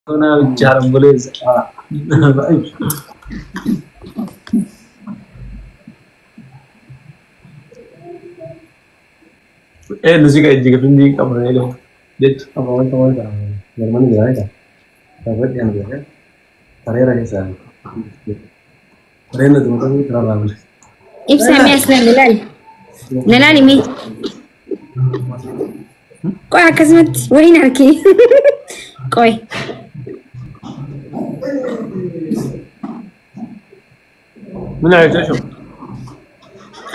Ona bicha haramboleessa. Eenyu si ka ijji gafin qabu eegamu jechu. Apa wanta wanta Jerman jira ita. Dapat yang dia Tareera keessa. Tareera tuh kan terlalu bagus. Ibsaa mee as laali laali. Na laali mee. Qoy akkasumatti waliin harkee. Qoy. Min jechuun?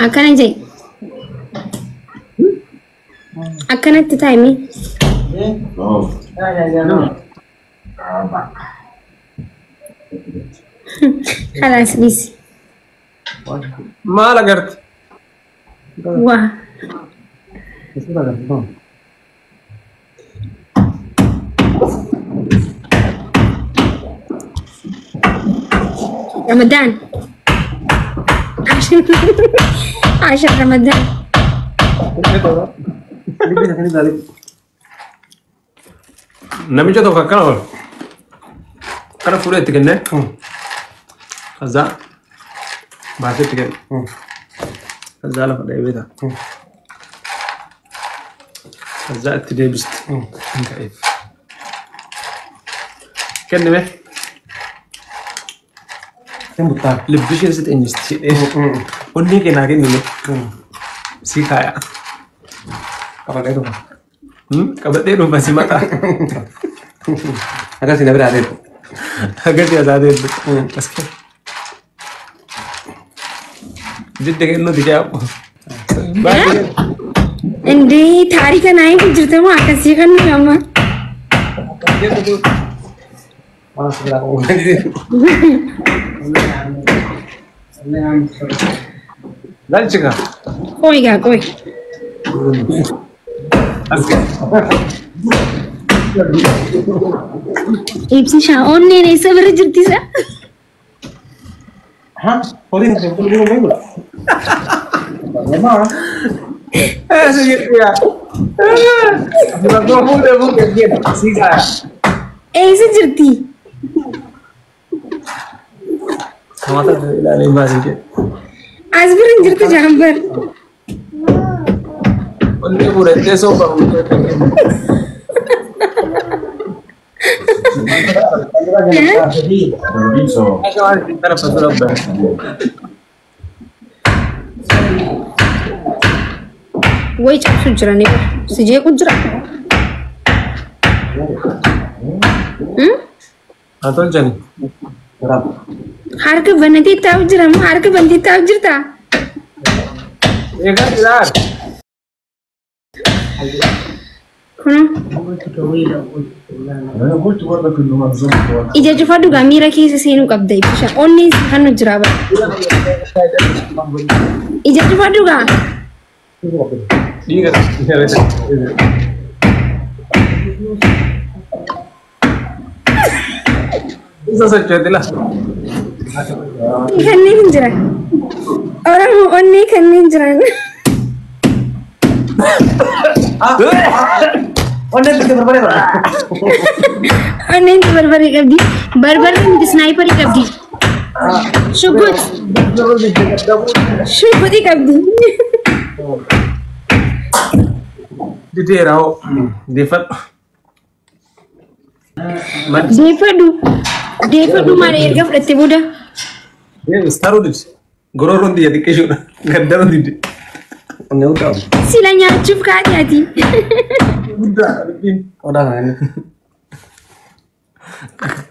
Akkana jee. Akkanatti taa'i mee. Khalaas dhiisi. Maal agarte? Waa. Sudah kan? Ramadaan. عشان عشان رمضان. Namicha tokko akkana oolu. Akkana fuudhee itti kennee. Kazaa baasee itti kenne. Kazaa lafa dha'ee beektaa. Kazaa itti deebisti. Hin ka'eef. Kenni mee. Tembuttaa. Libbi isheen si xeenyisti jedhee. Onnee kee naa kenni mee. Si kaaya. Qabadhee dhufa. Qabadhee dhufa si mataa. Akkasii na biraa deetu. Akkasii asaa deetu. As kenni. Didda kennuuti jaabu. እንዴ taarika naa hin jirta moo akkasii kan nuyi amma? Waan asirraa qabu. Laalchika. Qoy gaa qoy. As kenni. Ibsishaa onneen eessa bira jirti isa? Hah? Horiin kun kun kun kun. Bagaimana? Si jedhu yaa. Dubartoota fuudhee fuudhee jedha. Si kaaya. Eessa jirti? Mata ilaalee baasii jedhe. As bira hin jirtu jaambar. Onnee fuudhattee soofa fuudhee. Way cabsu jirani si jeequ jira. Haa tolchani. Harka banatee taa'u jira moo harka bantee taa'u jirta? Eegaa jiraa. Kunoo انا قلت برضك انه منظومه. Ija cufadhu gaa miira keessa seenuu qabda ibsisha. Onneen si kan jira bara. Ija cufadhu gaa. Dhiiga. Isa sochooti la. Kanneen hin jiran. Oromoo onnee kanneen jiran. Onneen bitte barbaree bara. Onneen barbaree qabdi. Barbarri miti snaayiparii qabdi. Shuggut. Shuggutii qabdi. Dideera hoo. Deeffadhu. Deeffadhu. Deeffadhu maal erga fudhatte booda? Deemis taruu dibsi. Gororroon xiyya xiqqeessuudha. Gaddaruu didde. Onnee guddaa. Sila nyaachuuf kaate ati. Guddaa dubbiin. Odaa kana inni.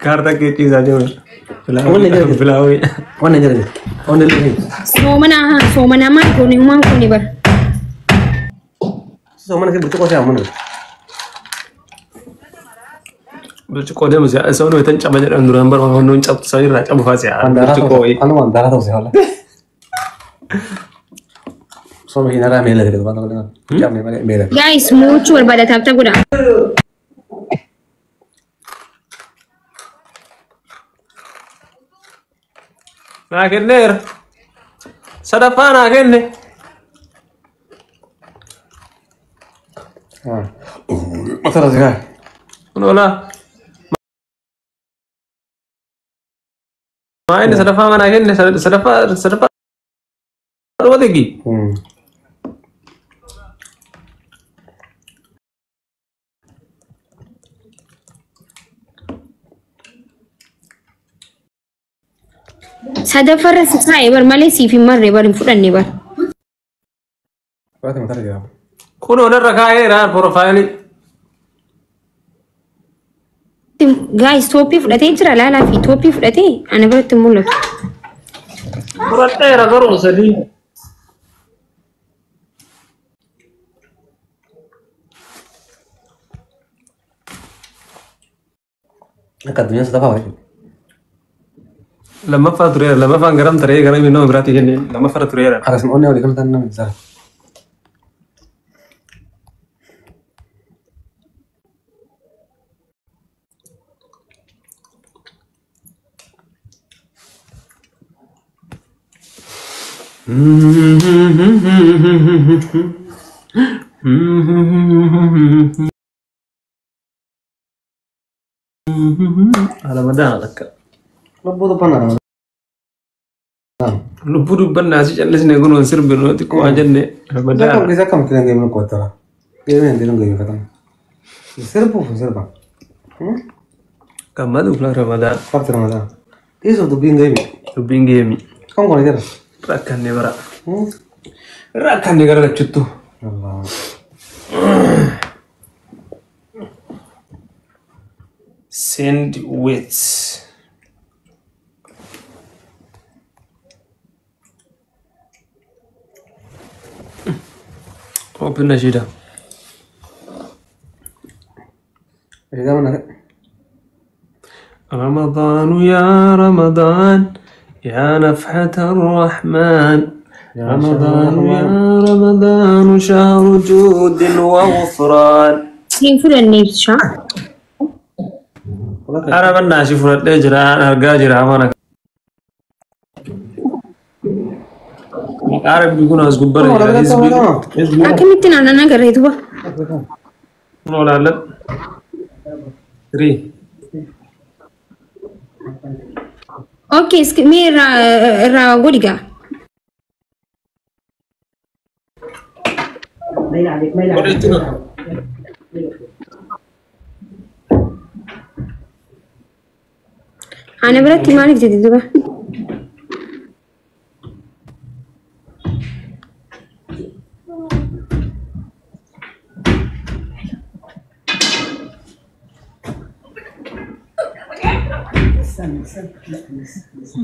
Kaartaa kee ciisaa jiru. Onnee jala jirti. Filaawee. Onnee jala jirti. Onnee illee. Soomana haa soomana maal goone humaan goone bara. Soomana kee burcuqqoo si'aa mana. Burcuqqoo deemu si'a isa hunduu tan caba jedhan duraan bara honnoon cabsu san irraa cabu faa si'a. Burcuqqoo wayii. Anuma daaraa ta'u si haala. Sooma hin irraa meela jedhu waan tokko cabne malee meela. Guys mo'achuu barbaada taapta godha. Naa kenneera. Sadaffaa naa kenne. Mata irraa si kaa'e. Kun oolaa. Maa inni sadaffaa manaa kenne sadaffaa sadaffaa dhuma tegi. Sadaffaarra si kaa'e bar malee siif hin marre bar hin fudhanne bar. Fudhate mataa jira. Kunoo narra kaa'eera porofaayilii. Gaayis tooppii fudhatee jira laalaa fi tooppii fudhatee ana biratti hin mul'atu. Fudhadheera garuu sadii. Akka addunyaa sadaffaa jechuudha. Lammaffaa tureera lammaffaan garam taree gara nama biraatti kenne lammaffaarra tureera. Akkasuma onnee walii kan nama jira. Ramadaan akka. Lubbuu dubbannaa. Lubbuu dubbannaa si callisne kun waan sirbinu xiqqoo waan jenne Ramadaan. Isa akkamitti kan geemni qottara? Geemni hin jiru geemifatan. Sirbuuf sirba. Gammaduuf la Ramadaan. Qabti Ramadaan. Dhiisuuf dubbiin geemi. Dubbiin geemi. Kan kun jira. Rakkanne bara. Rakkanne gara lachuttu. Allah. Send with. Open nashida. Egaa mana رمضان يا رمضان يا نفحة الرحمن رمضان يا رمضان شهر جود وغفران. Hin fudhanne ibsishaa. أنا من ناشي فرد جرا أرجع جرا ما أنا عرب بيكون أزغبر حزب Akkamitti naannoo agarree duba? ولا لا 3. Okay, mee irraa irraa godhi gaa. Ana biratti maaliif jedhe duba?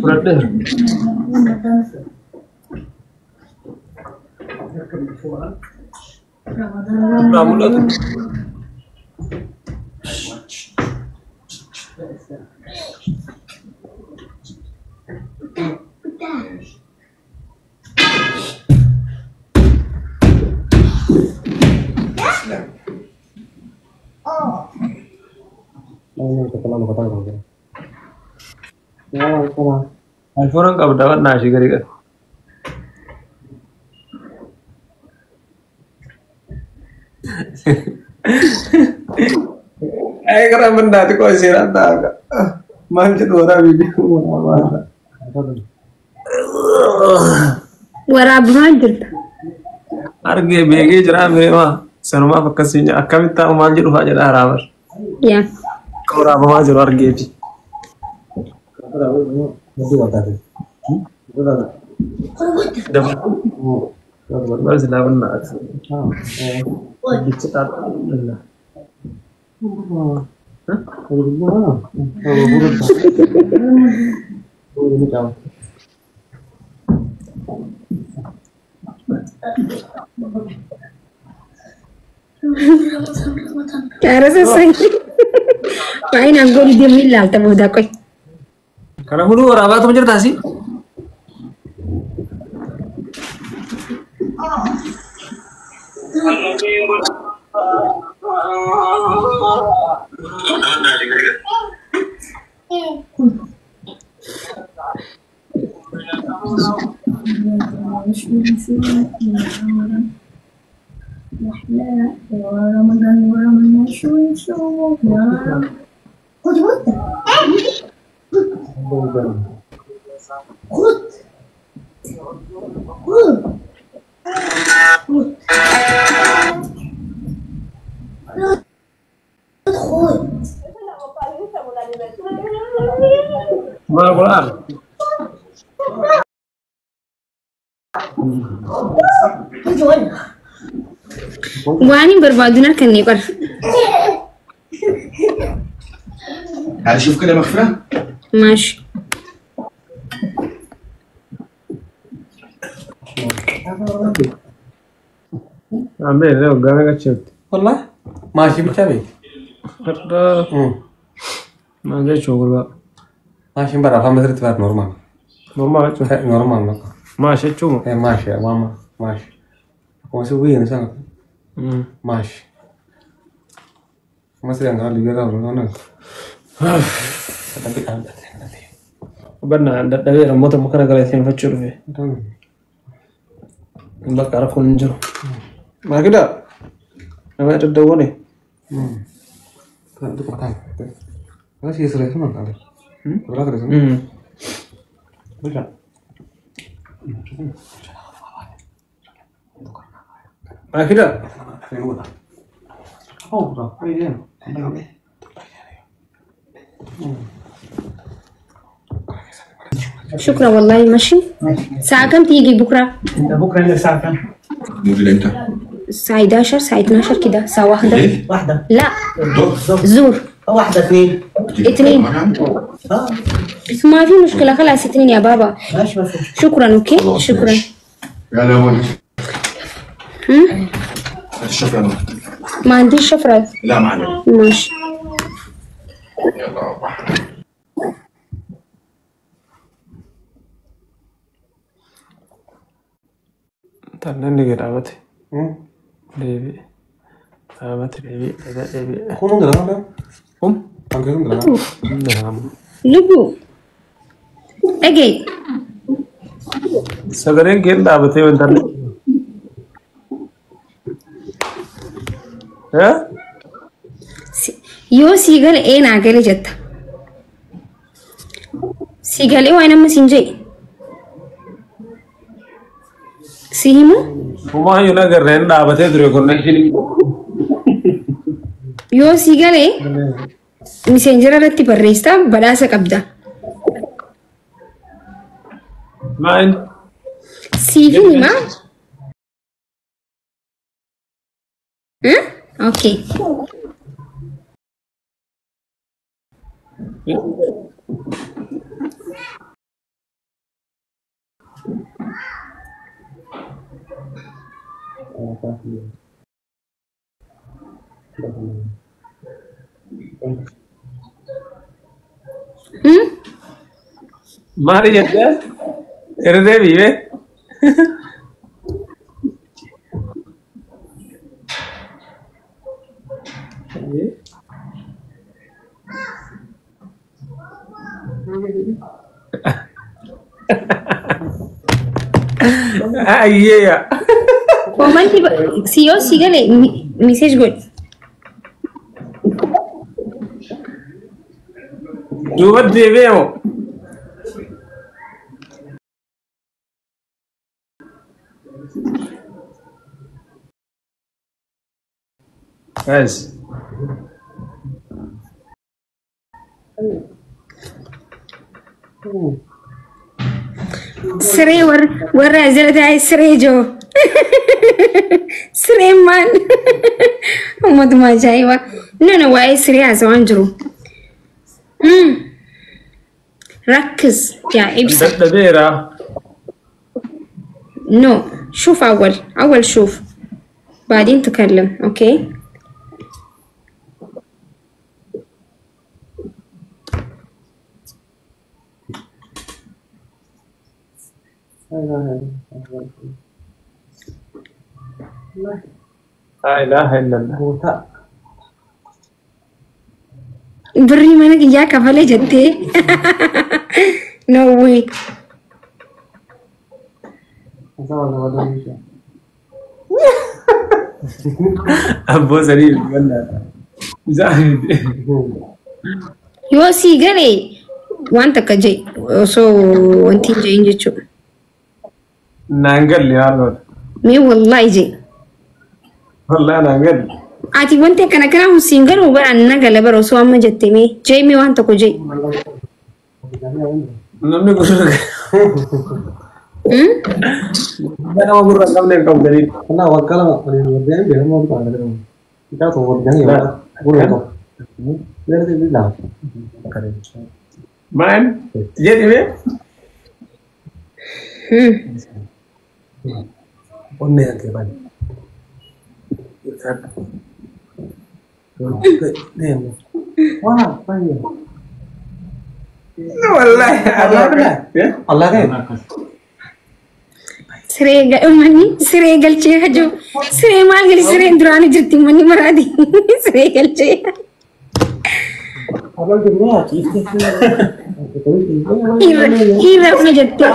فرد iPhone qabda waan ishee gadi qabu. Ay, gara mandaati koo seeraan ta'a. Maal jedhu waraabee waraabaa. Waraabamaa jirta. Argee beekee jira mireemaa sanumaaf akkasii akkamitti taa'u maal jedhu fa'aa jedha haraabar. Yaa. Akka waraabamaa jiru argeeti. Dabal silaa bannaati. Bicha xaaxaa. Cara sassai. Baay'inaan godhi deemee ilaalta booda qoy. Kana hunduu waraabaatuma jirtaasi? Maal godhaa? Waan hin barbaadu harkannee qara. تعالي شوف كده مغفرة. Maashi. Ameen waggaa meeqa achitti? Wallah maashii bichaa beekti. Har'a maal jechuun gurbaa? Maashiin bara afaan Masiritti bara normaal. Normaal jechuun. Normaal bakka. Maash jechuun. Maashi waama maashi. Akkuma si wuyyan sana maashi. Masiraan gara Libiyaa irraa barbaadu. Bannaa dadhabeera mootummaa kana galateeffachuu dhufe. Bakka rakkoon hin jiru. Maakida nama daddaawwane. Maakida. شكرا والله ماشي. الساعة كم تيجي بكرة؟ انت بكره عندك الساعة كام؟ موجود امتى؟ الساعة 11 الساعة 12 كده الساعة واحدة. بالليل؟ واحدة. لا الظهر؟ زور. واحدة اثنين. اثنين. اه ما في مشكلة خلاص اثنين يا بابا. ماشي ما في مشكلة. شكرا okay خلاص شكرا. ماشي. يلا يا ولد. هات الشفرة يا ولد. ما عنديش شفرة. لا ما عليك. ماشي. يلا روح. Tanneen ni dhaabate. Deebi'e. Dhaabate deebi'e. Deebi'e. Kun hundi lama. Um? Kan hundi lama. Lama. لبو اجي. Sagaleen kee dhaabatee wanta. Eh? Yoo sii gale ee naa gale jetta. Sii galee waan amma siin jedhe. Si himu? Homaa hin agarreen dhaabatee ture konnekshinii. Yoo sii galee miseenjera irratti barreessita badhaasa qabda. Maal? Siifin himaa? Hmm? Okay. Hmm? Maali jettee? Irra deebi'ee? Ayyeeya. Koomantii si yoo si gale miseej godhi. Duuba deebi'ee moo? Guys. Siree warra as jala taa'e siree joo. Sireen maal? Uummatuma ajaa'ibaa. No no waa'ee siree haasawaan jiru. ركز يا ابس. Dadhabeera. no شوف اول اول شوف بعدين تكلم okay. Laa ilaaha illallah. Birrii mana kiyyaa kafalee jettee no way. Abboo sanii bal'aadha. Isaan Yoo sii galee waan takka jee osoo wanti hin jedhin jechuudha. Naan galle maal goota? Mee wallaahi jee. Wallaahi naan galle. Ati wanti akkana kanaa hun siin galu bara na gala bara osoo amma jette mee jee mee waan tokko jee. Namni gurra nama gurra hin qabne hin qabu gadiin. Kena waggaa lama waliin waggaa beekamu wal qaban. Kita tuh waggaa ya, gurra itu. Dari itu lah. Maal jedhi mee? Onnee kan kee bani. Wah, banyak. Wallaahi Allah kan. Siree uummanni siree galchee hajuu siree maal gali sireen duraanii jirti uummanni maraati siree galchee. Abang gimana? Hiirra una jettee.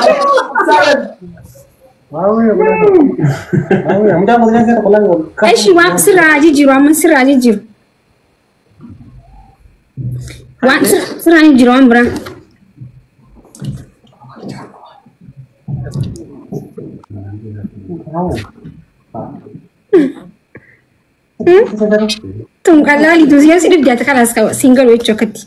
Eshi waan sirraa jijjiiru amma sirraa jijjiiru. Waan sirraa jijjiiru waan biraa. Tun qalaalii duusiyaa si dhibdaate kalaas qaba siin galu jechuu akkatti.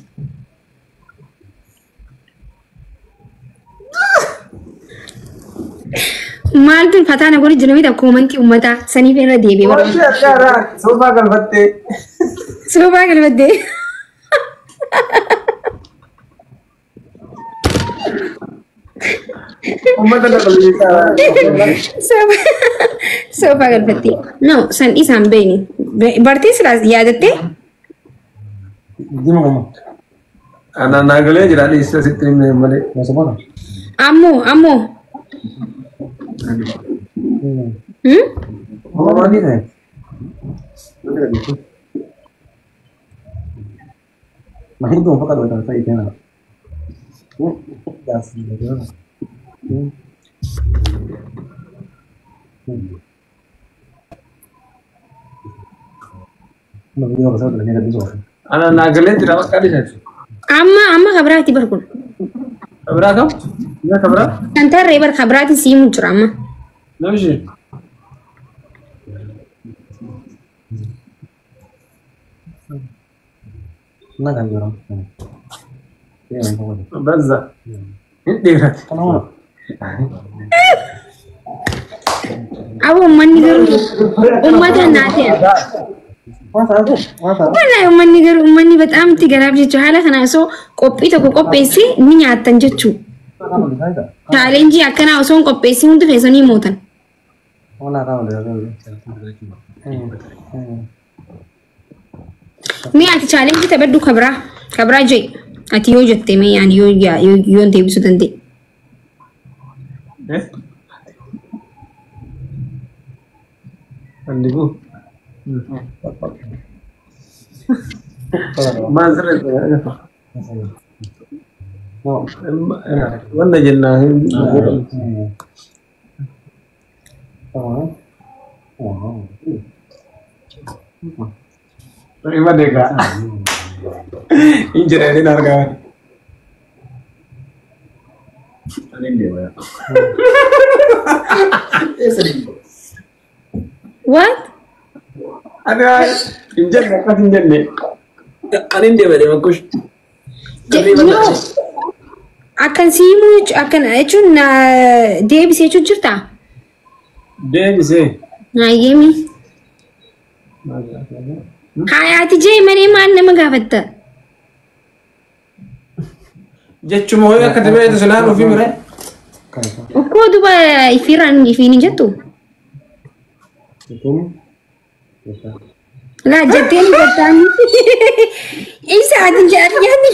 Maaltu fataa na godhi jiru miti koomantii uummataa saniif irra deebi'ee bara. Wanti akka irraa soofaa galfattee. Soofaa galfattee. Uummata dabalee. Soofaa galfattee. No san isaan beeyni. Bartee silaas yaadattee? Ana naagalee jira dhiisee sitti himne malee. Ammoo ammoo. Ana naagalee jira bakka dhiisee. Amma amma kabiraati bar kun. Kabiraa kam? Yaa kabiraa? Kan tarree bar kabiraati siimu jira amma. Namshi. Bazza. Hin dheerate. Abo uummanni garuu uummata naa ta'e. Wallahi uummanni garuu uummanni bataam itti galaaf jechuudha. Haala kana osoo qophii tokko qopheessee ni nyaattan jechuudha. Chaalenjii akkanaa osoo hin qopheessin hundi keessanii mootan. Mee ati chaalenjii taphadhu kabraa kabraa jee ati yoo jette mee ani yoo yoo deebisuu danda'e. Andibu. Maal sirreessa? Wanta jennaan. Ima deegaa. Hin jedhanii argaa. What? Ani hin jenne akkas hin jenne. Ani hin deemne makkush. No. Akkan siimuu akkan jechuun deebisee jechuun jirtaa? Deebisee. Naayyeemi. Hayaati jee malee maal nama gaafatta? Jechuma ho'i akka dibeetu silaa ofii mire. Okkoo duba ifiirraan ifiin hin jettu? Laa jettee ni jettaan. Isa ati jaaryaani.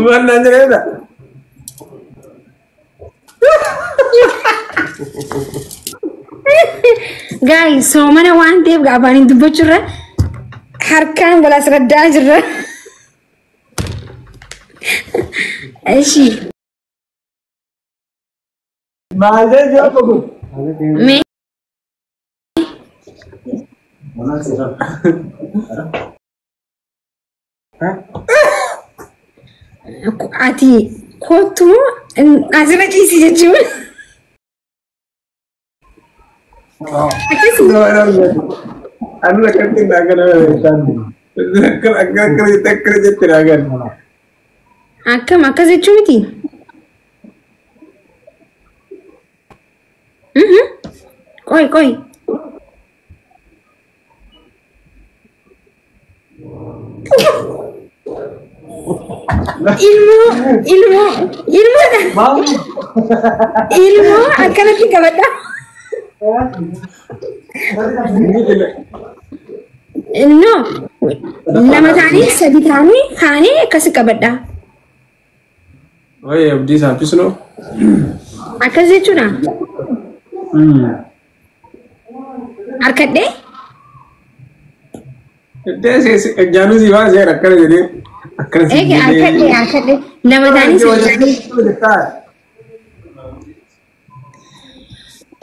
Maal naan jedheedha? Guys, soomana waan ta'eef afaaniin dubbachuurra harkaan wal asraddaa jirra. Eshi. Maal jechuu akka kun? Mee. Ati kootu asirra ciisi jechuun. Akkasii. Anu akkatti naagana akkana akkana jette naagan. Akkam akkas jechuu miti. Qoy qoy. Ilmoo ilmoo ilmoodha. Ilmoo akkanatti qabadha. No, lama ta'anii sadi ta'anii kaanii akkasi qabadha. Wayi abdii saaffisnoo. Akkas jechuudha. Harkadhee. Jaanuu si baasee akkana jedhee akkana si Eege harkadhee harkadhee lama ta'anii sadi ta'anii.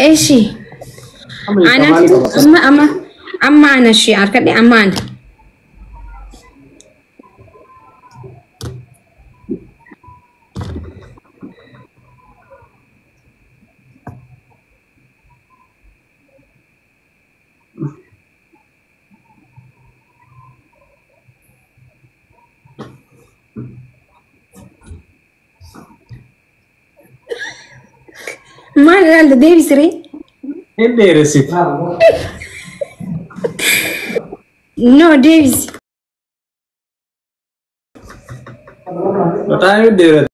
Eshi. Anaaf amma amma amma ana shi harkadhee amma ana. Maal ilaalta deebisiree? Hin dheeressite. No deebisi. Mataa hin dheerate.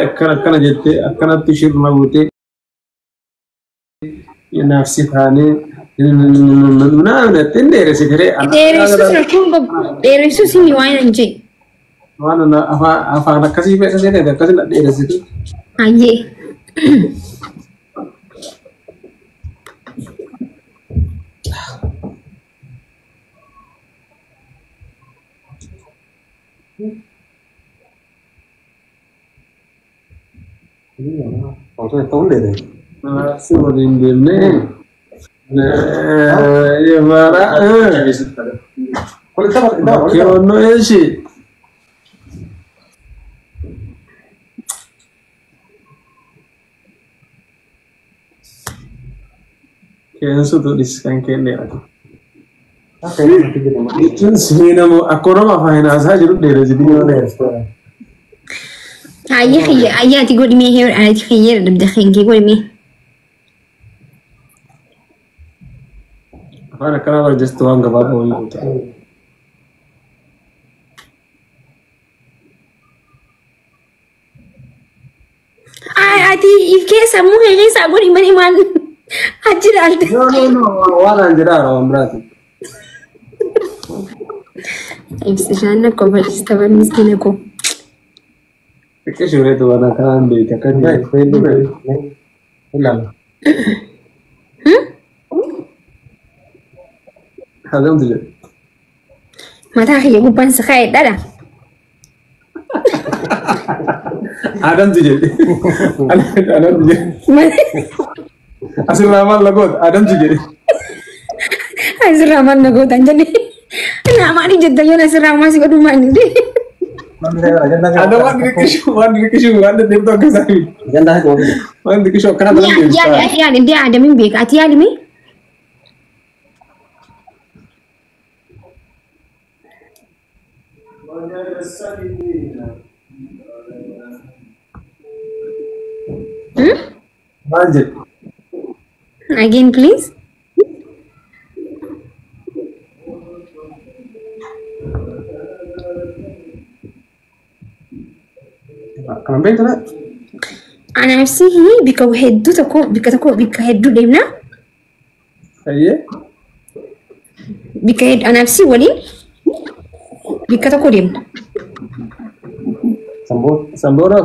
Akkana akkana jettee akkanatti shirma gootee naafsi taanee hin dheeressite. Dheeressuus rakkoon qabu. Dheeressuus himi waan hin jee. Waan afaan akkasii fe'isa seete akkasii dheeressite. Hayyee. Si waliin deemnee yemara bakkee eeshi. Keensutu dhis kan kenne dheerate. Jechuun seenamu akka Oromoo afaan hinaasaa jiru dheeressiti yoo dheeressite. Hayyee xiyya hayyee ati godhi mee heer ati xiyyee dadhabde xinkee godhi mee. Afaan akkanaa barjeestu waan gabaabaa wayii goota. Ati if keessa muu keessaa godhi malee maal achi ilaalte. No no no waan an jedhaa waan biraati. Ibsishaan akka barsiista miskiina koo. Xiqqee shuureetu waan akkanaan beekte akka Hagamtu jedhe. Mataa kiyya gubbaan si kaa'e dhala. Adamtu jedhe. Adamtu jedhe. Asirraa maal na goota? Adamtu jedhe. Asirraa maal na goota hin jenne. Naa maali jetta yoon asirraa maal si godhu maal ni Ada waan dirqishu waan dirqishu waan deddeebitu akka isaanii. Waan dirqishu akkana tanan deebisa. Yaali ati yaali indee Adamiin beeka ati yaali mee? Maal jedhe? Again please. Kanan beektu dha? Anaaf sihi bikka hedduu tokko bikka tokko bikka hedduu deemna. Hayyee. Bikka hedduu anaaf si waliin bikka tokko deemna. Samboora.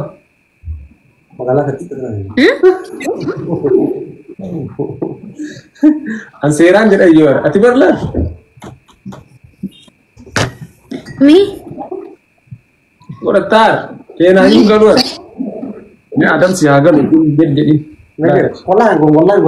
An seeraan jedha iyyuu ati barlaan. Mee Godhattaar. Keenaa hin galu. Ni adamsi haa galu jedhi. Wallahi wallahi